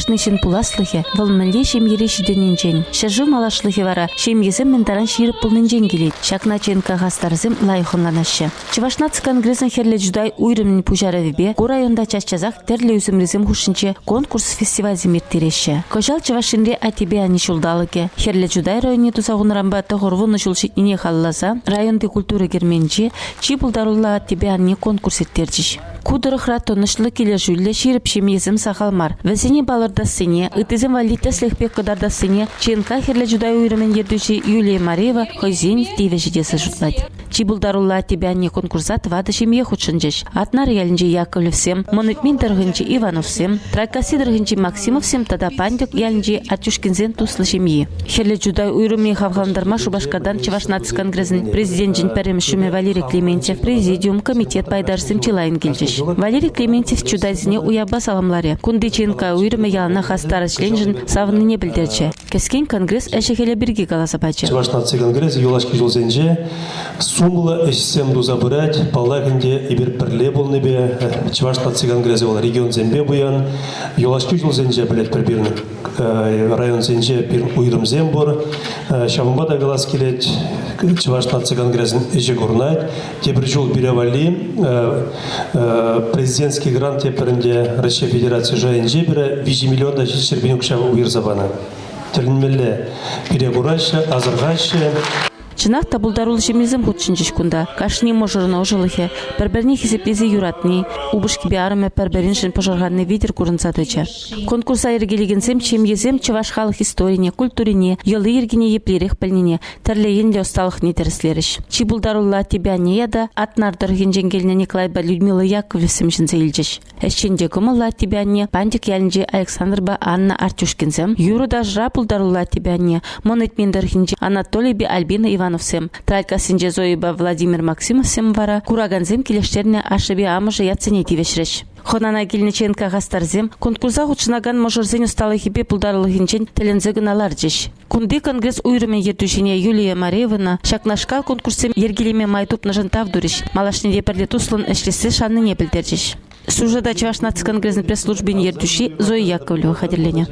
Кашни ҫын пуласлӑхӗ вӑл мӗнле ҫемьере ҫитӗннинчен, ҫӗршыв малашлӑхӗ вара ҫемьесем мӗн таран ҫирӗп пулнинчен килет. Ҫакна ЧНК хастарӗсем лайӑх ӑнланаҫҫӗ. Чӑваш наци конгресӗн Хӗрлӗ Чутай уйрӑмӗн пуҫарӑвӗпе ку районта час-часах тӗрлӗ ӳсӗмрисем хушшинче конкурс-фестивальсем ирттереҫҫӗ. Кӑҫал Чӑваш Енре Аттепе Анне ҫулталӑкӗ Хӗрлӗ Чутай районне туса хунӑранпа 90 ҫул ҫитнине халалласа районти культура керменӗнче Чи пултаруллӑ аттепе анне конкурс ирттерчӗҫ. Ку тӑрӑхра тӑнӑҫлӑ, килӗшӳллӗ, ҫирӗп ҫемьесем сахал мар. Вӗсене палӑртассине, ыттисем валли тӗслӗх пек кӑтартассине ЧНК Хӗрлӗ Чутай уйрӑмӗн ертӳҫи Юлия Мареева хӑйсен тивӗҫӗ тесе шутлать. Чи пултаруллӑ аттепе анне конкурса тӑватӑ ҫемье хутшӑнчӗҫ. Атнар ялӗнчи Яковлевсем, Мӑн Этмен тӑрӑхӗнчи Ивановсем, Траккасси тӑрӑхӗнчи Максимовсем тата Пантьӑк ялӗнчи Атюшкинсен туслӑ ҫемйи. Хӗрлӗ Чутай уйрӑмне хавхалантарма Шупашкартан Чӑваш наци конгресӗн президенчӗн пӗрремӗш ҫумӗ Валерий Клементьев, президиум, комитет пайташӗсем чылайӑн килчӗҫ. Валерий Клементьев чутайсене уявпа саламларӗ. Кунти ЧНК уйрӑмӗ яланах хастар ӗҫленӗшӗн савӑннине пӗлтерчӗ. Кӗскен конгресс ӗҫӗ-хӗлӗ пирки каласа пачӗ. Чӑваш наци конгресӗ юлашки ҫулсенче сумлӑ ӗҫсем туса пырать. Паллах ӗнтӗ, эпир пӗрле пулнипе Чӑваш наци конгресӗ вӑл регионсемпе пуян. Юлашки ҫулсенче пӗлетпӗр пирӗн районсенче пирӗн уйрӑмсем пур. Ҫавӑнпа та калас килет, Чӑваш наци конгресӗн ӗҫӗ курӑнать. Тепӗр ҫул пире валли президентский грант тепӗр ӗнтӗ Раҫҫей Федераци шайӗнче пире 3 миллион та 700 пин укҫа уйӑрса панӑ. Тӗлӗнмелле. Пире кураҫҫӗ, асӑрхаҫҫӗ. Чӑнах та пултаруллӑ ҫемьесем хутшӑнчӗҫ кунта. Кашни мӑшӑрӑн ӑшӑлӑхӗ, пӗр-пӗрне хисеплесе юратни, упӑшкипе арӑмӗ пӗр-пӗриншӗн пӑшӑрханни витӗр курӑнса тӑчӗ. Конкурса йӗркелекенсем ҫемьесем чӑваш халӑх историне, культурине, йӑли-йӗркине еплерех пӗлнине, тӗрлӗ енлӗ ӑсталӑхне тӗрӗслерӗҫ. Чи пултаруллӑ аттепе анне ята Атнар тӑрӑхӗнчен килнӗ Николайпа Людмила Яковлевсем ҫӗнсе илчӗҫ. Ӗҫчен те кӑмӑллӑ аттепе анне Пантьӑк ялӗнчи Александрпа Анна Артюшкинсем, юрӑ-ташӑра пултаруллӑ аттепе анне Мӑн Этмен тӑрӑхӗнчи Анатолийпе Альбина Ивановсем, Тралькассинче Зойӑпа Владимир Максимовсем вара куракансем килӗштернӗ ашшӗпе амӑшӗ ятсене тивӗҫрӗҫ. Хӑнана килнӗ ЧНК хастарсем конкурса хутшӑнакан мӑшӑрсен ӑсталӑхӗпе пултарулӑхӗнчен тӗлӗнсе кӑна ларчӗҫ. Кунти конгресс уйрӑмӗн ертӳҫине Юлия Мареевӑна ҫакнашкал конкурссем йӗркелеме май тупнӑшӑн тав турӗҫ, малашне те пӗрле туслӑн ӗҫлессе шаннине пӗлтерчӗҫ. Сюжета Чӑваш наци конгресӗн пресс-службин ертӳҫи Зоя Яковлева хатӗрленӗ.